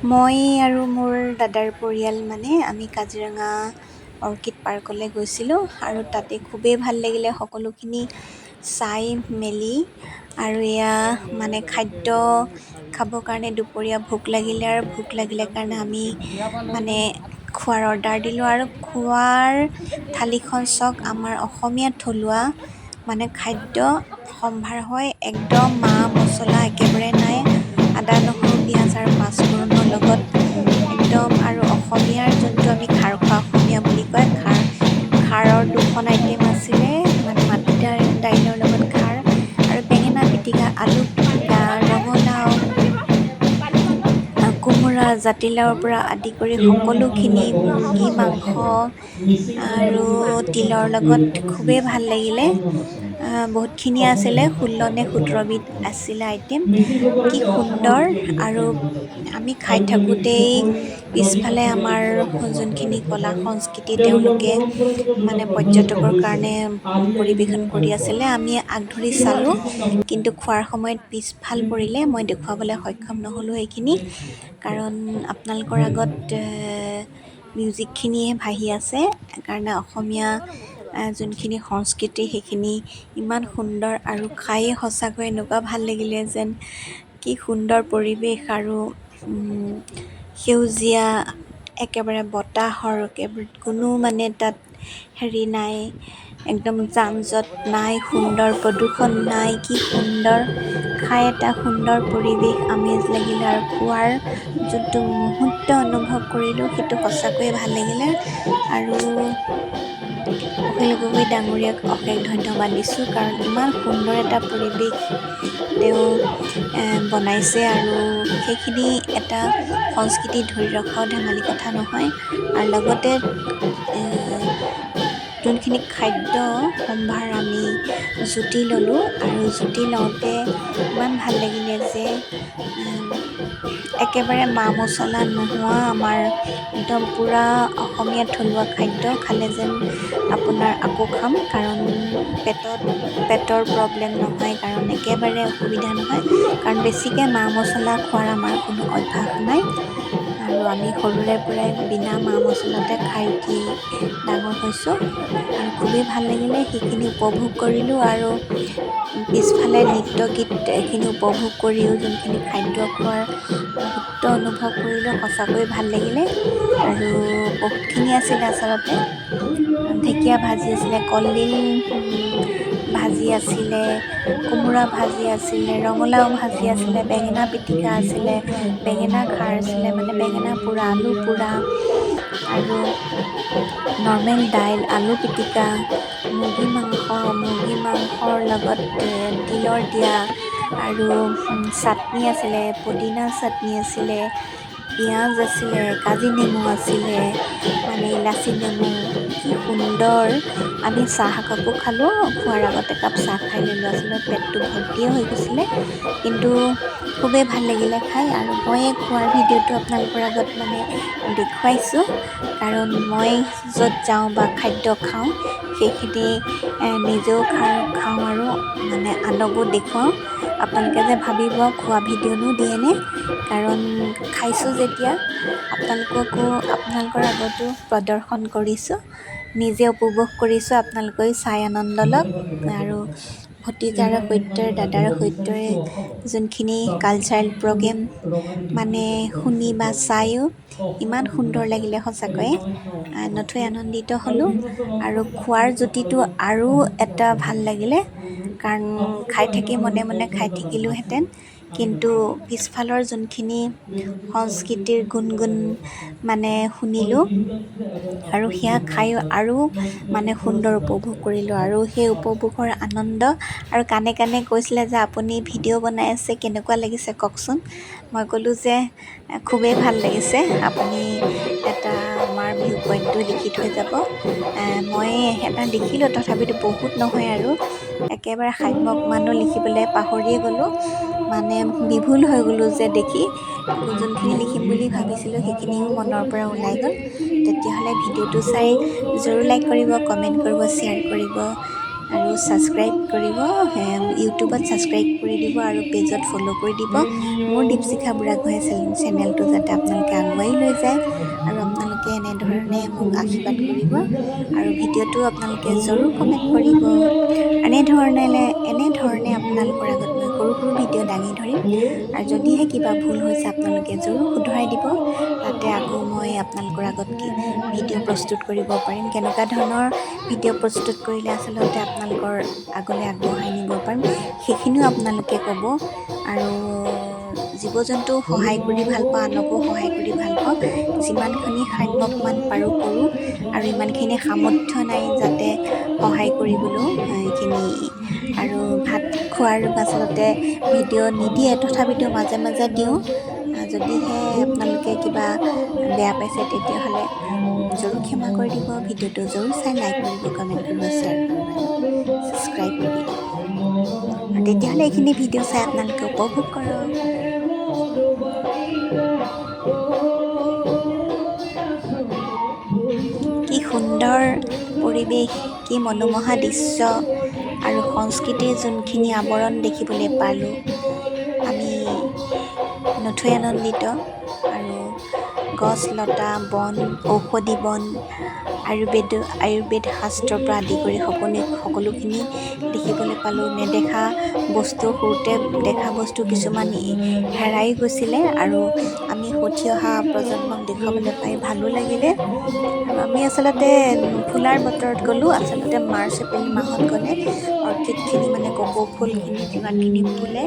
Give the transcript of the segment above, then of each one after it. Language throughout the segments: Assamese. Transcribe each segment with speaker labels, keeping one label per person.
Speaker 1: মই আৰু মোৰ দাদাৰ পৰিয়াল, মানে আমি কাজিৰঙা অৰ্কিড পাৰ্কলৈ গৈছিলোঁ আৰু তাতে খুবেই ভাল লাগিলে সকলোখিনি চাই মেলি। আৰু এয়া মানে খাদ্য খাবৰ কাৰণে দুপৰীয়া ভোক লাগিলে আৰু ভোক লাগিলে কাৰণে আমি মানে খোৱাৰ অৰ্ডাৰ দিলোঁ। আৰু খোৱাৰ থালিখন চাওক, আমাৰ অসমীয়া থলুৱা মানে খাদ্য সম্ভাৰ হয়, একদম মা মছলা একেবাৰে নাই, আদা নহৰু পিঁয়াজ আৰু পাঁচফোৰণৰ লগত একদম। আৰু অসমীয়াৰ যোনটো আমি খাৰ খোৱা অসমীয়া বুলি কয়, খাৰৰ দুখন আইটেম আছিলে, মানে মাটি দাইলৰ লগত খাৰ আৰু বেঙেনা পিটিকা, আলু পিটিকা, ৰঙালাও, কোমোৰা, জাতিলাওৰ পৰা আদি কৰি সকলোখিনি, মুৰ্গী মাংস আৰু তিলৰ লগত খুবেই ভাল লাগিলে। বহুতখিনি আছিলে, 16 নে 17বিধ আছিলে আইটেম, কি সুন্দৰ। আৰু আমি খাই থাকোঁতেই পিছফালে আমাৰ যোনখিনি কলা সংস্কৃতি তেওঁলোকে মানে পৰ্যটকৰ কাৰণে পৰিৱেশন কৰি আছিলে, আমি আগ ধৰি চালোঁ, কিন্তু খোৱাৰ সময়ত পিছফাল পৰিলে, মই দেখুৱাবলৈ সক্ষম নহ'লোঁ সেইখিনি, কাৰণ আপোনালোকৰ আগত মিউজিকখিনিয়ে ভাহি আছে। সেইকাৰণে অসমীয়া যোনখিনি সংস্কৃতি সেইখিনি ইমান সুন্দৰ আৰু খায়ে সঁচাকৈ এনেকুৱা ভাল লাগিলে যেন কি সুন্দৰ পৰিৱেশ আৰু সেউজীয়া একেবাৰে বতাহৰ কোনো মানে তাত হেৰি নাই, একদম যান জঁট নাই, সুন্দৰ প্ৰদূষণ নাই, কি সুন্দৰ খাই এটা সুন্দৰ পৰিৱেশ আমেজ লাগিলে। আৰু খোৱাৰ যোনটো মুহূৰ্ত অনুভৱ কৰিলোঁ সেইটো সঁচাকৈয়ে ভাল লাগিলে। আৰু অখিল গগৈ ডাঙৰীয়াক অশেষ ধন্যবাদ দিছোঁ, কাৰণ ইমান সুন্দৰ এটা পৰিৱেশ তেওঁ বনাইছে আৰু সেইখিনি এটা সংস্কৃতি ধৰি ৰখাও ধেমালি কথা নহয়। আৰু লগতে যোনখিনি খাদ্য সম্ভাৰ আমি জুতি ল'লোঁ আৰু জুতি লওঁতে ইমান ভাল লাগিলে যে একেবাৰে মা মছলা নোহোৱা আমাৰ একদম পূৰা অসমীয়া থলুৱা খাদ্য খালে যেন আপোনাৰ আকৌ খাম, কাৰণ পেটৰ প্ৰব্লেম নহয়, কাৰণ একেবাৰে অসুবিধা নহয়, কাৰণ বেছিকৈ মা মছলা খোৱাৰ আমাৰ কোনো অভ্যাস নাই আৰু আমি সৰুৰে পৰাই বিনা মা মছলাতে খাই উঠি ডাঙৰ হৈছোঁ। আৰু খুবেই ভাল লাগিলে, সেইখিনি উপভোগ কৰিলোঁ। আৰু পিছফালে নৃত্য গীত এইখিনি উপভোগ কৰিও যোনখিনি খাদ্য খোৱাৰ মুহূৰ্ত অনুভৱ কৰিলোঁ, সঁচাকৈ ভাল লাগিলে। আৰু বহুতখিনি আছিলে আচলতে, ঢেকীয়া ভাজি আছিলে, কলডিল ভাজি আছিলে, কোমোৰা ভাজি আছিলে, ৰঙালাও ভাজি আছিলে, বেঙেনা পিটিকা আছিলে, বেঙেনা খাৰ আছিলে, মানে বেঙেনা পোৰা, আলু পোৰা আৰু নৰ্মেল দাইল, আলু পিটিকা, মুৰ্গী মাংস, মুৰ্গী মাংসৰ লগত তিলৰ দিয়া আৰু চাটনি আছিলে, পদিনা চাটনি আছিলে, পিঁয়াজ আছিলে, কাজি নেমু আছিলে, মানে ইলাচি নেমু, কি সুন্দৰ। আমি চাহ একাপো খালোঁ, খোৱাৰ আগত একাপ চাহ খাই ল'লোঁ, আচলতে পেটটো ভৰ্তিয়ে হৈ গৈছিলে, কিন্তু খুবেই ভাল লাগিলে খাই। আৰু মই খোৱাৰ ভিডিঅ'টো আপোনালোকৰ আগত মানে দেখুৱাইছোঁ, কাৰণ মই য'ত যাওঁ বা খাদ্য খাওঁ সেইখিনি নিজেও খাওঁ আৰু মানে আনকো দেখুৱাওঁ। আপোনালোকে যে ভাবিব খোৱা ভিডিঅ'নো দিয়েনে, কাৰণ খাইছোঁ যেতিয়া আপোনালোককো আপোনালোকৰ আগতো প্ৰদৰ্শন কৰিছোঁ, নিজে উপভোগ কৰিছোঁ, আপোনালোকেও চাই আনন্দ লওক। আৰু ভতিজাৰ সৈতে দাদাৰ সৈতে যোনখিনি কালচাৰেল প্ৰগ্ৰেম মানে শুনি বা চায়ো ইমান সুন্দৰ লাগিলে, সঁচাকৈয়ে নথৈ আনন্দিত হ'লোঁ। আৰু খোৱাৰ জুতিটো আৰু এটা ভাল লাগিলে, কাৰণ খাই থাকি মনে মনে খাই থাকিলোঁহেঁতেন, কিন্তু পিছফালৰ যোনখিনি সংস্কৃতিৰ গুণগুণ মানে শুনিলোঁ আৰু সেয়া খায়ো আৰু মানে সুন্দৰ উপভোগ কৰিলোঁ। আৰু সেই উপভোগৰ আনন্দ আৰু কাণে কাণে কৈছিলে যে আপুনি ভিডিঅ' বনাই আছে, কেনেকুৱা লাগিছে কওকচোন। মই ক'লোঁ যে খুবেই ভাল লাগিছে, আপুনি এটা আমাৰ ভিউ পইণ্টটো লিখি থৈ যাব। মই এটা লিখিলোঁ, তথাপিতো বহুত নহয় আৰু একেবাৰে সাম্যকমানো লিখিবলৈ পাহৰিয়ে গ'লোঁ, মানে বিভুল হৈ গ'লোঁ যে দেখি যোনখিনি লিখিম বুলি ভাবিছিলোঁ সেইখিনিও মনৰ পৰা ওলাই গ'ল। তেতিয়াহ'লে ভিডিঅ'টো চাই জৰুৰ লাইক কৰিব, কমেণ্ট কৰিব, শ্বেয়াৰ কৰিব। আৰু ছাবস্ক্ৰাইব কৰিব, ইউটিউবত ছাবস্ক্ৰাইব কৰি দিব আৰু পেজত ফ'ল' কৰি দিব। মোৰ দীপশিখা বুঢ়াগোহাঁই চেনেলটো যাতে আপোনালোকে আগুৱাই লৈ যায় আৰু আপোনালোকে এনেধৰণে মোক আশীৰ্বাদ কৰিব আৰু ভিডিঅ'টো আপোনালোকে জৰুৰ কমেণ্ট কৰিব। এনেধৰণে আপোনালোকৰ আগত মই সৰু সৰু ভিডিঅ' দাঙি ধৰিম আৰু যদিহে কিবা ভুল হৈছে, আপোনালোকে জৰুৰ শুধৰাই দিব। তাতে আকৌ মই আপোনালোকৰ আগত কি ভিডিঅ' প্ৰস্তুত কৰিব পাৰিম, কেনেকুৱা ধৰণৰ ভিডিঅ' প্ৰস্তুত কৰিলে আচলতে আপোনালোকৰ আগলৈ আগবঢ়াই নিব পাৰিম, সেইখিনিও আপোনালোকে ক'ব। আৰু জীৱ জন্তু সহায় কৰি ভাল পাওঁ, আনকো সহায় কৰি ভাল পাওঁ। যিমানখিনি সাম্যকমান পাৰোঁ কৰোঁ আৰু ইমানখিনি সামৰ্থ্য নাই যাতে সহায় কৰিবলৈও এইখিনি। আৰু ভাত খোৱাৰ আচলতে ভিডিঅ' নিদিয়ে, তথাপিতো মাজে মাজে দিওঁ। যদিহে আপোনালোকে কিবা বেয়া পাইছে, তেতিয়াহ'লে জৰুৰ ক্ষমা কৰি দিব। ভিডিঅ'টো জৰুৰ চাই লাইক কৰিব, কমেণ্ট কৰিব, শ্বেয়াৰ কৰিব, ছাবস্ক্ৰাইব কৰি দিব। আৰু তেতিয়াহ'লে এইখিনি ভিডিঅ' চাই আপোনালোকে উপভোগ কৰক। কি সুন্দৰ পৰিৱেশ, কি মনোমোহা দৃশ্য আৰু সংস্কৃতিৰ যোনখিনি আৱৰণ দেখিবলৈ পালোঁ, আমি নথৈ আনন্দিত। আৰু গছ লতা বন, ঔষধি বন, আয়ুৰ্বেদ শাস্ত্ৰৰ পৰা আদি কৰি সকলোখিনি দেখিবলৈ পালোঁ। নেদেখা বস্তু, সৰুতে দেখা বস্তু কিছুমান হেৰাই গৈছিলে আৰু আমি উঠি অহা প্ৰজন্মক দেখুৱাবলৈ পাই ভালো লাগিলে। আৰু আমি আচলতে ফুলাৰ বতৰত গ'লোঁ। আচলতে মাৰ্চ এপ্ৰিল মাহত গ'লে অৰ্কিডখিনি, মানে কপৌ ফুলখিনি যিমানখিনি ফুলে,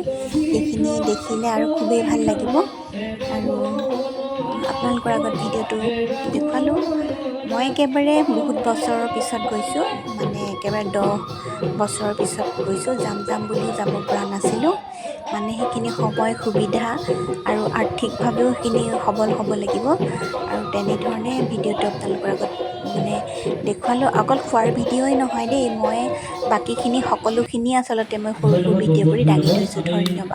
Speaker 1: সেইখিনি দেখিলে আৰু খুবেই ভাল লাগিব। আৰু আপোনালোকৰ আগত ভিডিঅ'টো দেখুৱালোঁ। মই একেবাৰে বহুত বছৰৰ পিছত গৈছোঁ, মানে একেবাৰে 10 বছৰৰ পিছত গৈছোঁ। যাম যাম বুলিও যাব পৰা নাছিলোঁ। মানে সেইখিনি সময় সুবিধা আৰু আৰ্থিকভাৱেও সেইখিনি সবল হ'ব লাগিব। আৰু তেনেধৰণে ভিডিঅ'টো আপোনালোকৰ আগত মানে দেখুৱালোঁ। অকল খোৱাৰ ভিডিঅ'ই নহয় দেই, মই বাকীখিনি সকলোখিনি আচলতে মই সৰু সৰু ভিডিঅ' কৰি দাঙি ধৰিছোঁ। ধন্যবাদ।